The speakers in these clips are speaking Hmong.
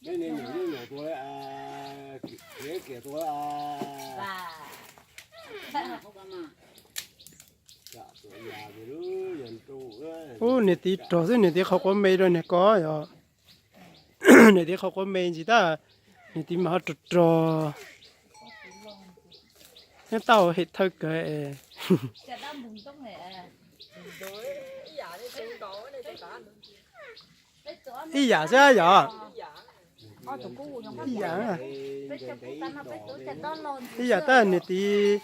Tej niag nyuam nyuj nyuam tua, kiav kiav tua. Ub, niam txiv rog xwb, niam txiv qhov quav me rau niag ko yog. Niam txiv qhov quav me ntsis tab, niam txiv mas ho rog rog. Nyob tau hem thawj kawg es. Ib yam xwb yog. Ib yam, ib yam tab niam txiv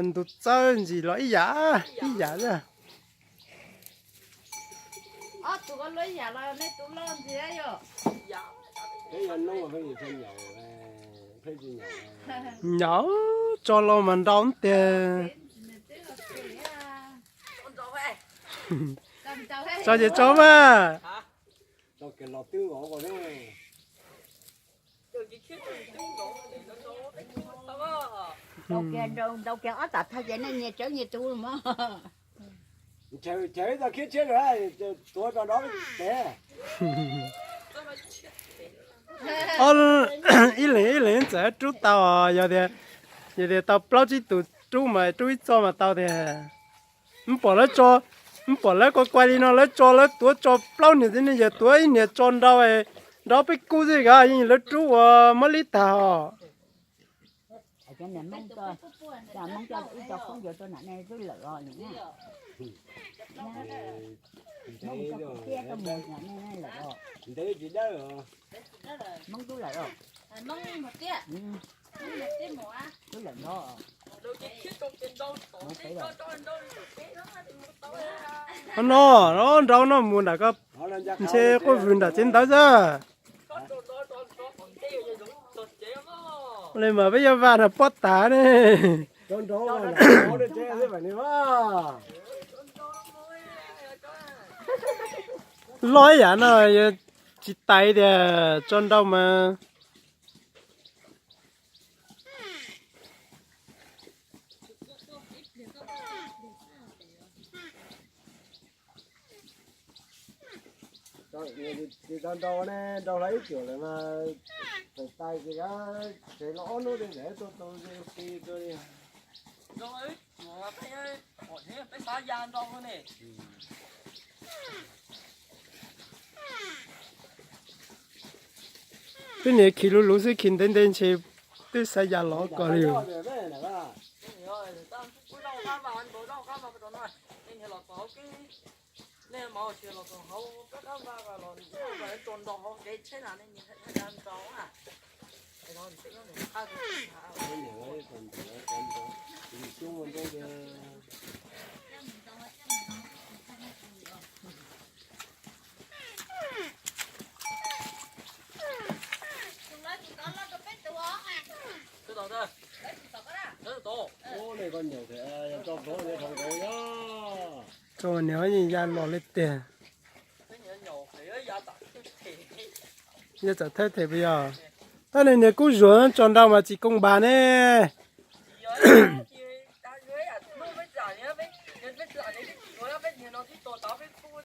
ntu txawb ntsis los ib yam, ib yam xwb. Nyaum tso los mas nrau tiag. Tso ces tso mas. Nrau kiag ob tam thawj ces nej nyias tsawb nyias tus mog. Nrau ib tog khiab tshiab rau, tuav tso nrau tes. Ib leeg ib leeg txawm rub tau, yog tias, yog tias tau plaub tsib tus rub mas rub ib txoj mas tau tiag. Pom lawv tso, pom lawv kuj kuaj li no, lawv tso lawv tuav tso plaub niag txiv neej yawg tuav ib niag tso nrau, nrau peb kub xwb kod yeej lawv rub ua mob lib tag os. Ntev tsis dawb. Qhov no, no nrau no mus nram ko, ntshe quaj vwm nram tsev ntawd xwb. Li mas peb yuav vam nram pob tag ne. Loj ib yam no, tsis tais tias tso nrau mas. Tsis tau nrau ne, nrau hla ib cuam lawm mas txawm tais ces kav tsev los ob hnub tej zaum tuaj tau si rau li. Twb niam khi luv luv xwb, khi ntev ntev ntshe twb xav yam los ko li. Tso niam ya los li tiag. Yog txawm thawj them puas yog? Tab nis niag kub zuag tso nrau mas tsis koo npas ne.